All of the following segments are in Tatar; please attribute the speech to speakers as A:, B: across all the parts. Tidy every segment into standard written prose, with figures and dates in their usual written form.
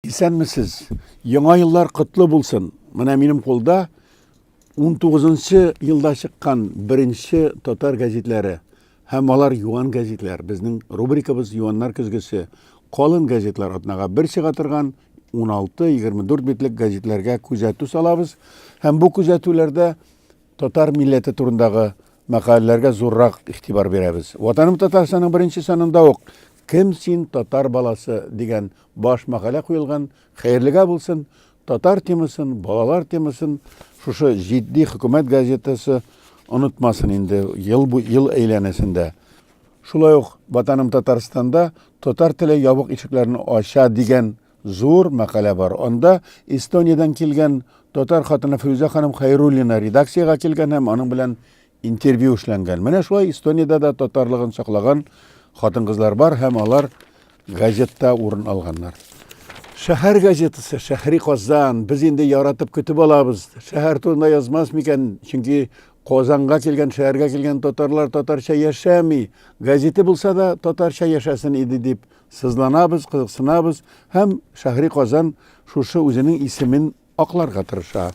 A: Исәнмесез! Яңа еллар котлы булсын! Менә минем кулда 19 елда чыккан беренче татар гәзитләре. Һәм алар юан гәзитләр. Безнең рубрикабыз Юаннар көзгесе. Калын гәзитләр атнага бер чыга торган 16-24 битлек гәзитләргә күзәтү салабыз. Һәм бу күзәтүләрдә татар милләте турындагы мәкаләләргә зуррак игътибар бирәбез. Ватаным Татарстанның беренче санында ук Кем син, татар баласы дигән баш мәкалә куелган. Хәерлегә булсын, татар темасын, балалар темасын шушы җитди хөкүмәт газетасы онытмасын инде ел бу ел әйләнәсендә. Шулай ук Ватаным Татарстанда татар теле ябык ишекләрне ача дигән зур мәкалә бар. Анда Эстониядән килгән татар хатыны Фирүзә ханым Хәйруллина редакциягә килгән һәм аның белән интервью эшләнгән. Менә шулай Эстониядә дә татарлыгын саклаган хатын-кызлар бар һәм алар газетта урын алганнар. Шәһәр газетасы, Шәһри Казан, без инде яратып көтеп алабыз. Шәһәр турында язмас микән? Чөнки Казанга килгән, шәһәргә килгән татарлар татарча яшәми. Газеты булса да татарча яшәсен иде дип сызланабыз, кызыксынабыз һәм Шәһри Казан шушы үзенең исемен акларга тырыша.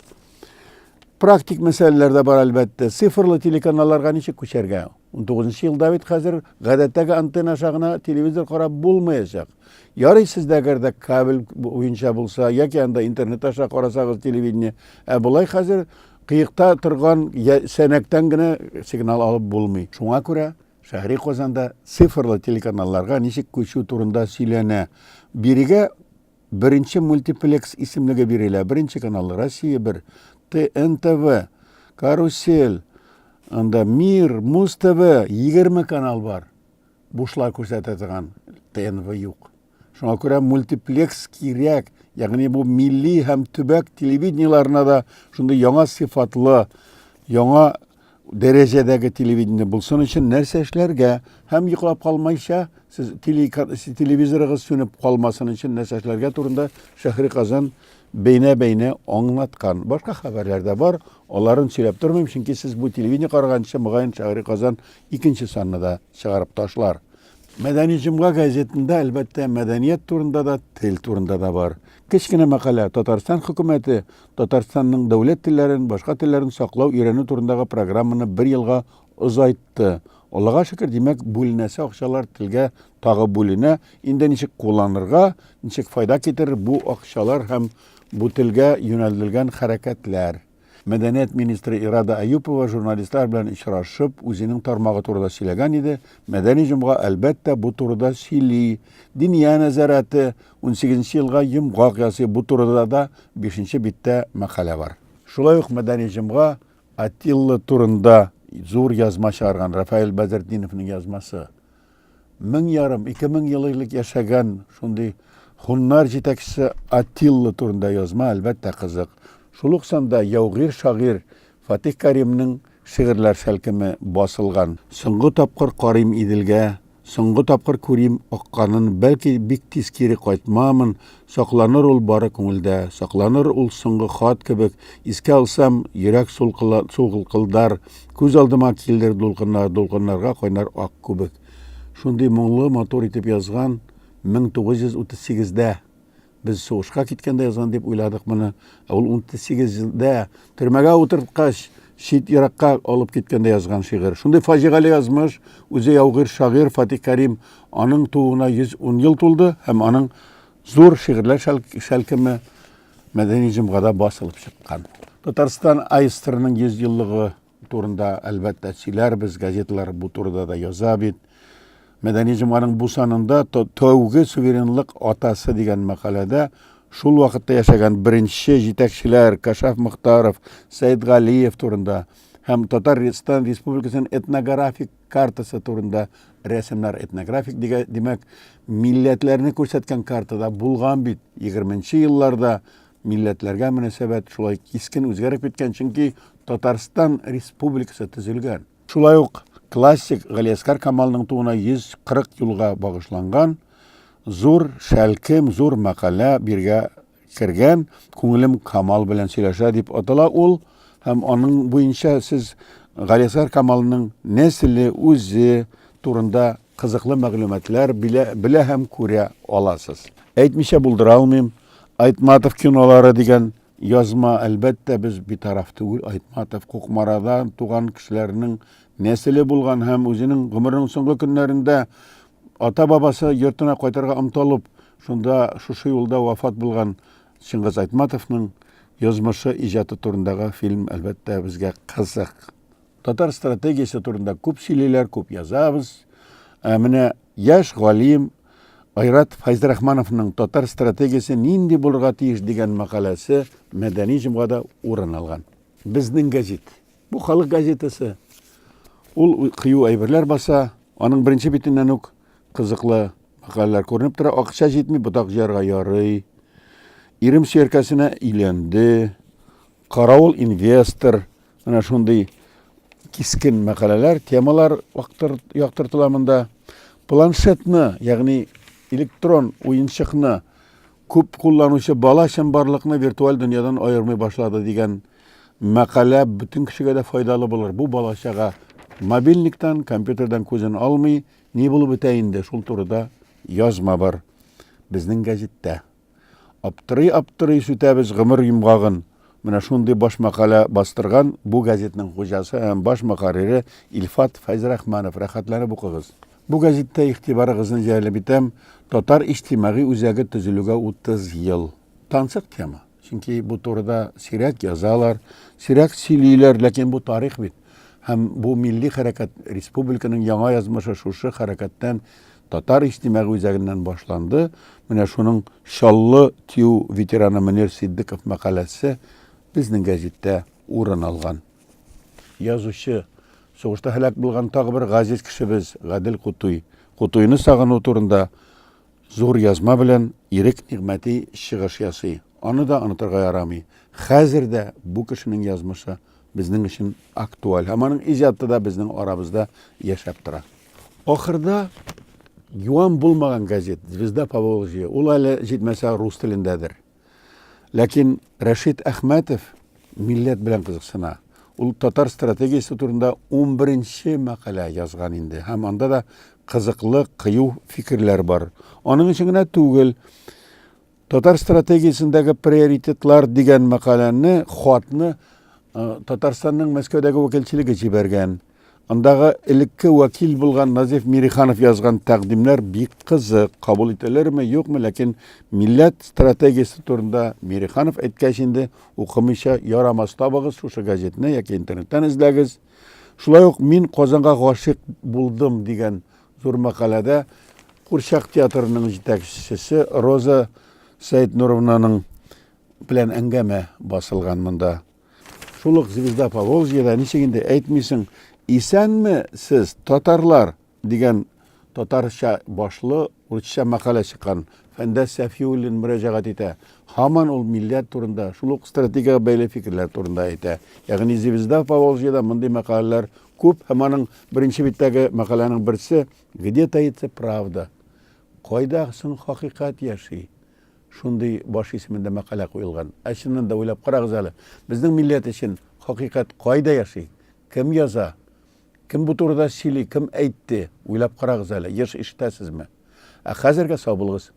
A: Практик мәсьәләләр дә бар әлбәттә. Цифрлы телеканалларга ничек күчәргә? 19 елда бит хәзер гадәттәге антенна аша гына телевизор карап булмаячак. Ярый сездә әгәр дә кабель буенча булса, яки анда интернет аша карасагыз телевидение. Ә болай хәзер кыекта торган сәнәктән генә сигнал алып булмый. Шуңа күрә Шәһри Казанда цифрлы телеканалларга ничек күчү турында сөйләнә. Бирегә Беренче мультиплекс исемлеге бирелә. Беренче канал Россия 1, ТНТВ, Карусель, анда Мир, Муз ТВ, 20 канал бар. Бушлай күрсәтә торган ТНВ юк. Шуңа күрә мультиплекс кирәк. Ягъни бу милли һәм төбәк телевидениеларына да шундый яңа сыйфатлы, яңа дәрәҗәдәге телевидение булсын өчен нәрсә эшләргә һәм йоклап калмайча сез телевизорыгыз сүнеп калмасын өчен нәрсә эшләргә турында Шәһри Казан бәйнә-бәйнә аңлаткан. Башка хәбәрләр дә бар, аларын сөйләп тормыйм, чөнки сез бу телевидение караганчы, мөгаен, Шәһри Казан икенче санны да чыгарып ташлар. Мәдәни җомга газетында, әлбәттә, мәдәният турында да, тел турында да бар. Кечкенә мәкалә Татарстан хөкүмәте Татарстанның дәүләт телләрен, башка телләрен саклау, өйрәнү турындагы программаны бер елга озайтты. Аллага шөкер, димәк, бүленәсе акчалар телгә тагы бүленә. Инде ничек кулланырга, ничек файда китерер бу акчалар һәм бу телгә юнәлделгән хәрәкәтләр. Мәдәният министры Ирада Әюпова журналистлар белән очрашып, үзенең тармагы турында сөйләгән иде. Мәдәни җомга, әлбәттә, бу турыда сөйли. Диния нәзарәте 18 елга йомгак ясый, бу турыда да бишенче биттә мәкалә бар. Шулай ук Мәдәни җомга Атилла турында зур язма чыгарган, Рафаэль Бәдертдиновның язмасы. 1500, 2000 ел элек яшәгән шундый хуннар җитәкчесе Атилла турында язма, әлбәттә, кызык. Шул ук санда яугир шагыйрь Фатих Кәримнең шигырьләр шәлкеме басылган. Соңгы тапкыр карыйм Иделгә, соңгы тапкыр күрим акканын, бәлки бик тиз кире кайтмамын, сакланыр ул бары күңелдә, сакланыр ул соңгы хат кебек, искә алсам, йөрәк сулкылдар, Күз алдыма килер дулкыннар, дулкыннарга кайнар ак күбек. Шундый моңлы, матур итеп язган 1938-дә. Без сугышка киткәндә язган дип уйладык моны. Ә ул 38-дә төрмәгә утырткач, чит еракка алып киткәндә язган шигырь. Шундый фаҗигале язмыш, үзе яугир шагыйрь Фатих Кәрим, аның тууына 110 ел тулды һәм аның зур шигырьләр шәлкеме Мәдәни җомгада басылып чыккан. Татарстан АССРның 100 еллыгы турында әлбәттә сөйләрбез, газеталар бу турыда да яза бит. Мәдәни җомганың бу санында тәүге суверенлык атасы дигән мәкаләдә шул вакытта яшәгән беренче җитәкчеләр Кашаф Мохтаров, Сәид Галиев турында һәм Татарстан Республикасының этнографик картасы турында рәсемнәр. Этнографик димәк, милләтләрне күрсәткән картада булган бит. 20 елларда милләтләргә мөнәсәбәт шулай кискен үзгәреп киткән, чөнки Татарстан Республикасы төзелгән. Шулай ук классик Галиәсгар Камалның тууына 140 елга багышланган зур шәлкем, зур мәкалә биргә кергән, Күңелем Камал белән сөйләшә дип атала ул, һәм аның буенча сез Галиәсгар Камалның нәселе, үзе турында кызыклы мәгълүматлар белә, белә һәм күрә аласыз. Әйтмичә булдыра алмыйм, Айтматов кинолары дигән язма, әлбәттә, без битараф түгел. Айтматов Кукмарада туган кешеләрнең нәселе булган һәм үзенең гомеренең соңгы көннәрендә ата-бабасы йортына кайтырга омтылып, шунда шушы юлда вафат булган Чыңгыз Айтматовның язмышы, иҗаты турындагы фильм, әлбәттә, безгә кызык. Татар стратегиясе турында күп сөйлиләр, күп язабыз. Ә менә яшь галим Айрат Фәйзрахмановның Татар стратегиясе нинди булырга тиеш дигән мәкаләсе Мәдәни җомгада урын алган. Безнең гәзит. Бу халык газетасы. Ул кыю әйберләр баса. Аның беренче битеннән үк кызыклы мәкаләләр күренеп тора. Акча җитми, ботак җыярга ярый. Ирем сөяркәсенә өйләнде. Каравыл инвестор. Менә шундый кискен мәкаләләр, темалар яктыртыла монда. Планшетны, ягъни электрон уенчыкны күп кулланучы бала чынбарлыкны виртуаль дөньядан аермый башлады дигән мәкалә бөтен кешегә дә файдалы булыр. Бу балачага мобильниктан, компьютердан күзен алмый, ни булып бетә инде, шул турыда язма бар безнең гәзиттә. Аптырый-аптырый сүтәбез гомер йомгагын. Менә шундый баш мәкалә бастырган бу газетның хуҗасы һәм баш мөхәррире Илфат Фәйзрахманов. Рәхәтләнеп укыгыз. Бу газетта игътибарыгызны җәлеп итәм, Татар иҗтимагый үзәге төзелүгә 30 ел. Тансык тема. Чөнки бу турыда сирәк язалар, сирәк сөйлиләр, ләкин бу тарих бит. Һәм бу милли хәрәкәт, республиканың яңа язмышы шушы хәрәкәттән Татар иҗтимагый үзәгеннән башланды. Менә шуның Чаллы ТЮ ветераны Мөнир Ситдыков мәкаләсе безнең гәзиттә урын алган. Язучы, сугышта һәлак булган тагы бер газиз кешебез Гадел Кутуй. Кутуйны сагыну турында зур язма белән Ирек Нигъмәти чыгыш ясый. Аны да онытырга ярамый. Хәзер дә бу кешенең язмышы безнең өчен актуаль һәм аның иҗаты да безнең арабызда яшәп тора. Ахырда юан булмаган газет Звезда Поволжья, ул әле җитмәсә рус телендәдер. Ләкин Рәшит Әхмәтов милләт белән кызыксына. Ул татар стратегиясе турында 11 мәкалә язган инде һәм анда да кызыклы, кыю фикерләр бар. Аның өчен генә түгел. Татар стратегиясендәге приоритетлар дигән мәкаләне, хатны э, Татарстанның Мәскәүдәге вәкилчелеге җибәргән. Андагы элекке вәкил булган Назиф Мириханов язган тәкъдимнәр бик кызык. Кабул ителерме, юкмы, ләкин милләт стратегиясе турында Мириханов әйткәч инде укымыйча ярамас. Табыгыз шушы газетны яки интернеттан эзләгез. Шулай ук мин Казанга гашыйк булдым дигән зур мәкаләдә Курчак театрының җитәкчесе Роза Сәетнуровнаның белән әңгәмә басылган монда. Шул ук Звезда Поволжьеда ничек инде әйтмисең, исәнме сез, татарлар дигән татарча башлы урысча мәкалә чыккан. Фәндәс Сәфиуллин мөрәҗәгать итә. Һаман ул милләт турында, шул ук стратегиягә бәйле фикерләр турында әйтә. Ягъни Звезда Поволжьеда мондый мәкаләләр күп һәм аның беренче биттәге мәкаләнең берсе Где таится правда? Кайда соң хакыйкать яши? Шундый баш исемендә мәкалә куелган. Ә чыннан да уйлап карагыз әле, безнең милләт өчен хакыйкать кайда яши? Кем яза? Кем бу турыда сөйли, кем әйтте? Уйлап карагыз әле, еш ишетәсезме? Ә хәзергә сау булыгыз.